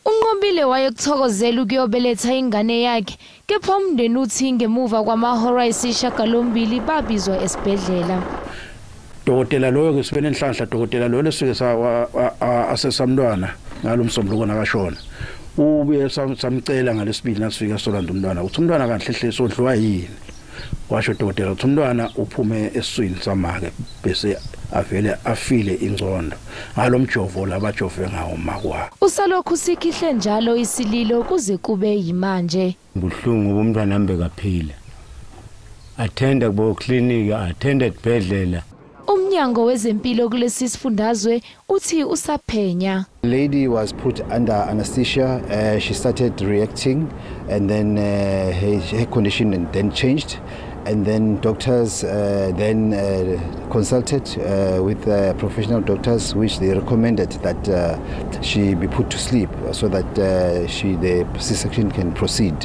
UNqobile wayekuthokozela ukuyobeletha ingane yakhe, kepha umndeni uthi ngemuva kwamahora ayisishiyagalombili babizwa esibhedlela. Dokotela loyo ke sibe nenhlanhla, dokotela loyo lesuke asesamntwana ngalo msombuluko nakashona. Ubuye samcela ngalesibili nasifika solanda umntwana ukuthi umntwana kahle hle sodliwa yini. Washo dokotela ukuthi umntwana uphume esiswini samake bese avele afile ingcondo ngalomjovo labajove ngawo makwa. Usalokhu sikhihle njalo isililo kuze kube yimanje. Buhlungu ngoba umntwana wami bekaphila. Attenda kubo clinic, attenda esibhedlela. Umnyango wezempilo kulesi sifundazwe uthi usaphenya. Lady was put under anesthesia. She started reacting and then her condition then changed. And then doctors then consulted with professional doctors, which they recommended that she be put to sleep so that the C-section can proceed.